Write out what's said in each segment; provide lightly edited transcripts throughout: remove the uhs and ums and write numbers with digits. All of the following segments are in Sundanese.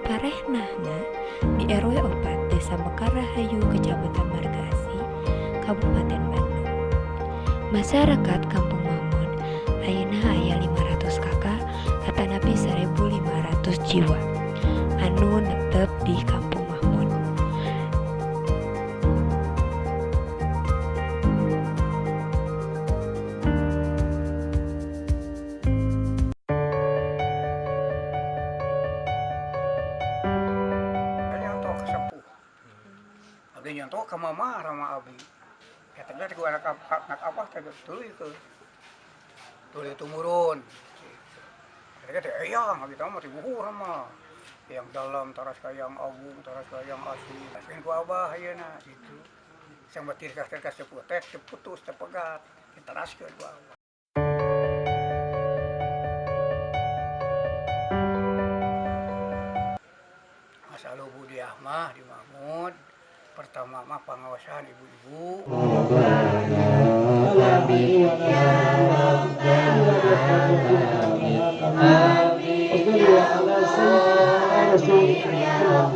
Parehnahna di RW 4 Desa Mekarrahayu, Kecamatan Margaasih, Kabupaten Bandung. Masyarakat Kampung Mahmud ayeuna aya 500 KK atanapi 1500 jiwa anu netep di Kampung Mahmud. Nyontoh ka sepuh. Abdi nyontoh ka mama rama abdi. Eta teh ku anak anak abah teh tuluy tuluy tumurun. Eta teh eyang abdi mah ti luhur mah. Yang dalam teras ka yang agung, teras ka yang asli. Paskeun ku abah ayeuna gitu. Sampai tirkas-tirkas sepuh teh teu putus, teu pegat, diteraskeun ku abah. Masalah ubudiah mah di Mahmud pertama mah pangaosan ibu-ibu.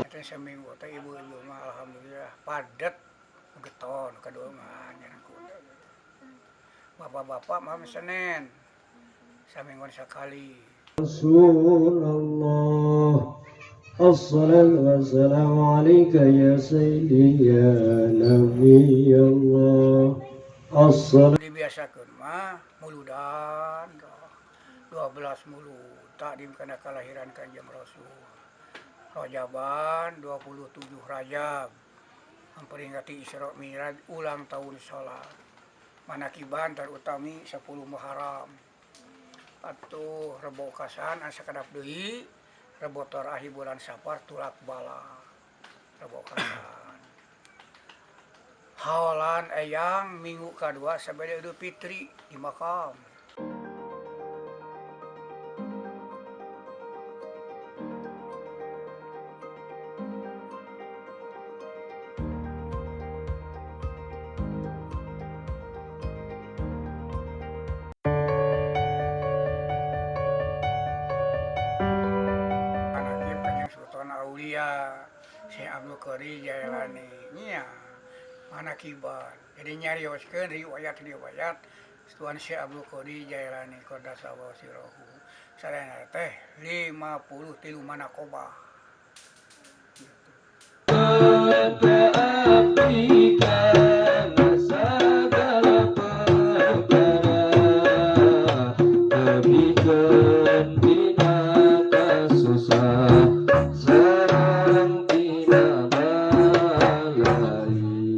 Eta seminggu teh ibu-ibu mah alhamdulillah padet getol kadua mah nyerang kuda. Bapak-bapak mah Senin samingguan sakali. Rasulullah, الصلاة والسلام عليك يا سيدي يا نبي الله الصلاة Dibiasakeun mah muludan 12 mulud takdim kana kalahiran Kanjeng Rasul. Rajaban 27 Rajab memperingati Isra Mi'raj, ulang tahun salat. Manakiban terutami 10 Muharram. Atuh Rebo Kasan asa kedap deui, Rebo terakhir bulan Safar tulak bala. Rebo Kasan. Haolan eyang minggu kadua sabada Idul Fitri di makam. Manakib Kanjeng Sultan Aulia Syekh Abdul Qadir Jailani nya manakiban. Jadi nyarioskeun riwayat-riwayat Tuan Syekh Abdul Qadir Jailani qaddasallahu sirrahu. Sadayana teh 53 manaqobah. Gitu. Segala perkara tebikeun tina kasusah sareng tina balai.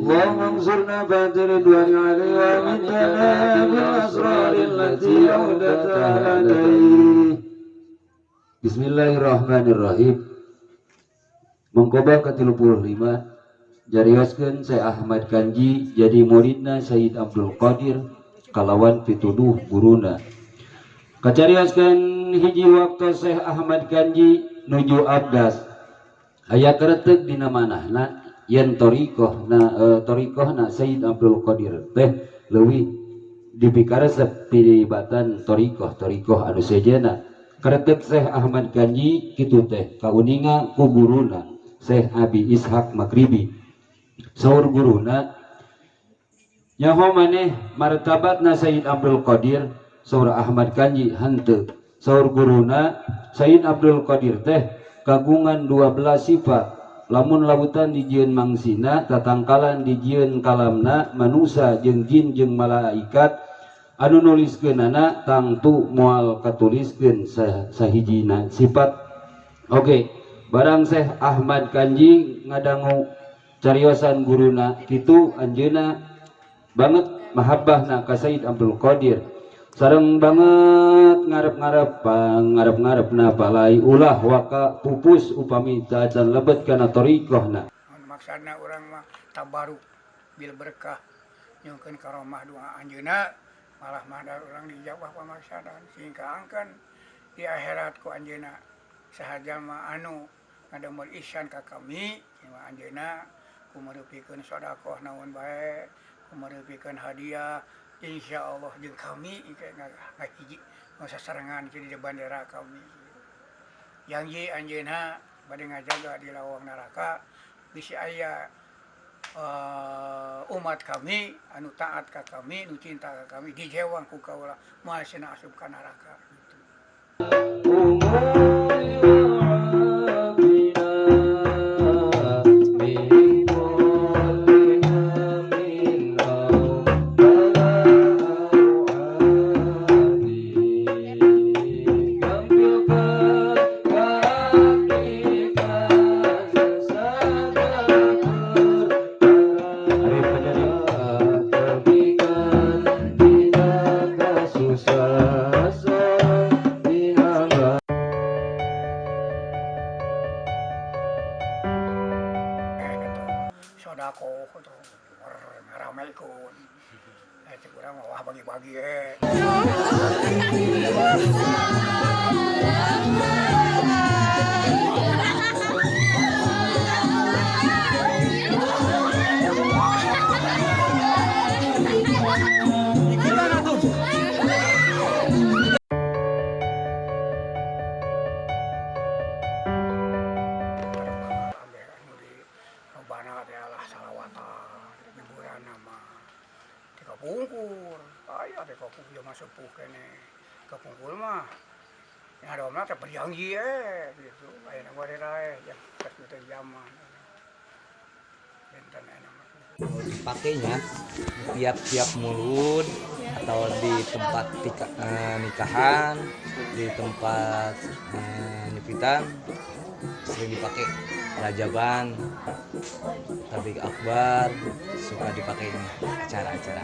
اللهم انصرنا بعد رضوان عليه وامدنا بالأسرار التي أودتها لديه. Bismillahirrahmanirrahim. Mengkobah ke-35 jarioskeun Syekh Ahmad Kanji jadi muridna Sayyid Abdul Qadir kalawan pituduh guruna. Kacarioskeun hiji waktu Syekh Ahmad Kanji nuju abdas. Aya keretek dina manahna yen torikohna Sayyid Abdul Qadir teh leuwih dipikaresep tibatan torikoh-torikoh anu sejenna. Keretek Syekh Ahmad Kanji kitu teh kauninga ku guruna Syekh Abi Ishaq Maghribi. Saur guruna, nyaho maneh martabatna Sayyid Abdul Qadir? Saur Ahmad Kanji, henteu. Saur guruna, Sayyid Abdul Qadir teh kagungan 12 sifat. Lamun lautan dijieun mangsina, tatangkalan dijieun kalamna, manusa jeung jin jeung malaikat anu nuliskeunana tangtu moal katuliskeun sahijina sifat. Oke, barang Syekh Ahmad Kanji ngadangu cariosan guruna kitu, anjeunna banget mahabbahna ka Sayyid Abdul Qadir sareng banget ngarep-ngarep ngarep-ngarepna palai ulah waka pupus upami tacan lebet kana thariqahna. Maksudna urang mah tabaruk bil berkah nyungkeun karomah doa anjeunna, malah mah da urang dijabah pamaksadan sing kaangkeun di akhirat ku anjeunna saha jalma anu ngadamel ihsan ka kami mah anjeunna kumareupekeun sedekah naon bae, kumareupekeun hadiah, insyaallah jeung kami engke ngahiji sasarengan di bandera kami. Janji anjeunna. Bade ngajaga di lawang neraka bisi aya umat kami anu taat ka kami, nu cinta ka kami dijewang ku kaula moal cenah asup ka neraka gitu. Sodako tuh ngaramekeun. Cek urang mah wah bagi-bagi Kapungkur, aya teh kapungkur mah sepuh keneh. Kapungkur mah ngadomna teh berjanji gitu. Ayeuna mah reraeh ya geus teu zaman. Benten ayeuna mah. Dipakainya tiap-tiap mulud atau di tempat nikahan, di tempat nyepitan sering dipakai. Rajaban, tabligh akbar suka dipakai ini acara-acara.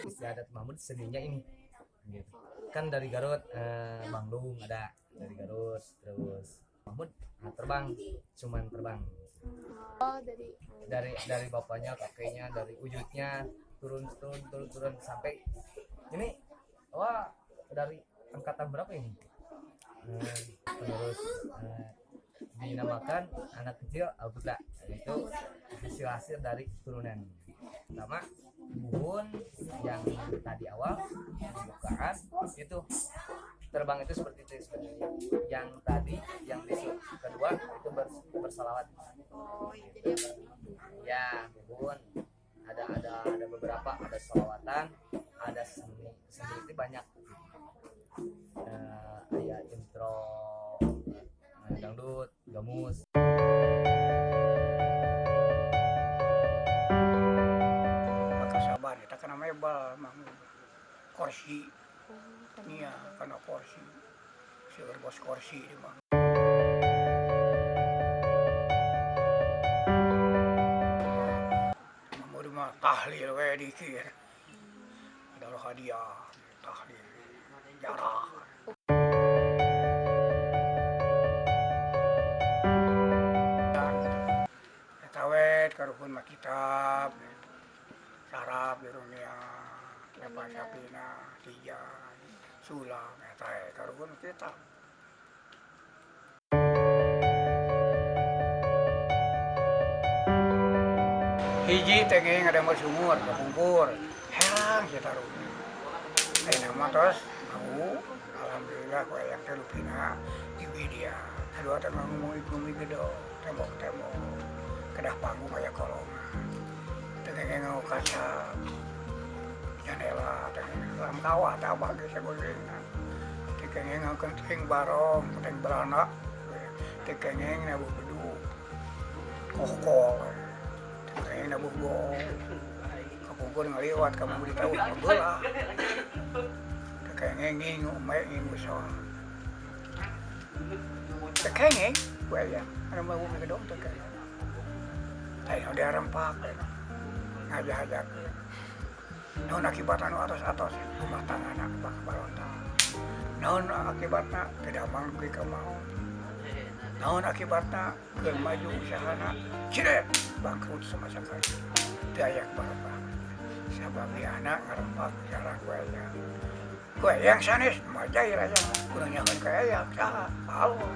Istiadat Mahmud seninya ini, gitu. Kan dari Garut, Bandung ada dari Garut, terus Mahmud terbang, cuman terbang. Oh, dari bapaknya, kakeknya, dari wujudnya turun turun turun turun sampai ini, wah dari angkatan berapa ini? Terus dinamakan anak kecil Alputra, itu hasil-hasil dari turunan. Pertama, buhun yang tadi awal pembukaan itu terbang itu seperti itu sebenarnya. Yang tadi yang di kedua itu bersalawat. Ya, buhun ada beberapa, ada salawatan, ada seni itu banyak. Ya intro dangdut, gamus. Maka sabar eta kana mebel mah kursi. Nia kana kursi. Seueur bos kursi di mah. Mahmud mah tahlil we dikir. Ada hadiah tahlil jarah. Eta we karuhun mah kitab sarap di rumah lepas sapina tiga sulam eta karuhun kitab. Hiji teh ngadamel sumur kapungkur herang kita ruhun. Ayeuna mah tos mau alhamdulillah ku aya teh rupina di media. Kedua teh ngomong gedong tembok-tembok kedah panggung aya kolongan. Teh nganggo kaca jendela teh lam kawah teh abah geus sagolengna. Teh nganggo kenteng barong, kenteng belanda. Teh nabuh bedug kokol. Teh nabuh goong. Kapungkur ngaliwat ka mah ditahu belah. Teh ngingu mae ngingu soang. Teh kenging ku aya anu mah bumi gedong teh kenging. Teh udah rempak ngajak-ajakeun. Naon akibat anu atos-atos rumah tangga anak bak barontak. Naon akibatna teu damang dugi ka maot. Naon akibatna keur maju usahana ciret bangkrut sama sakali. Teu aya barokah. Sabab anak ngarempak jalan ku aya. Ku eyang sanes majair aya kudu nyahoan ka eyang saha Allah.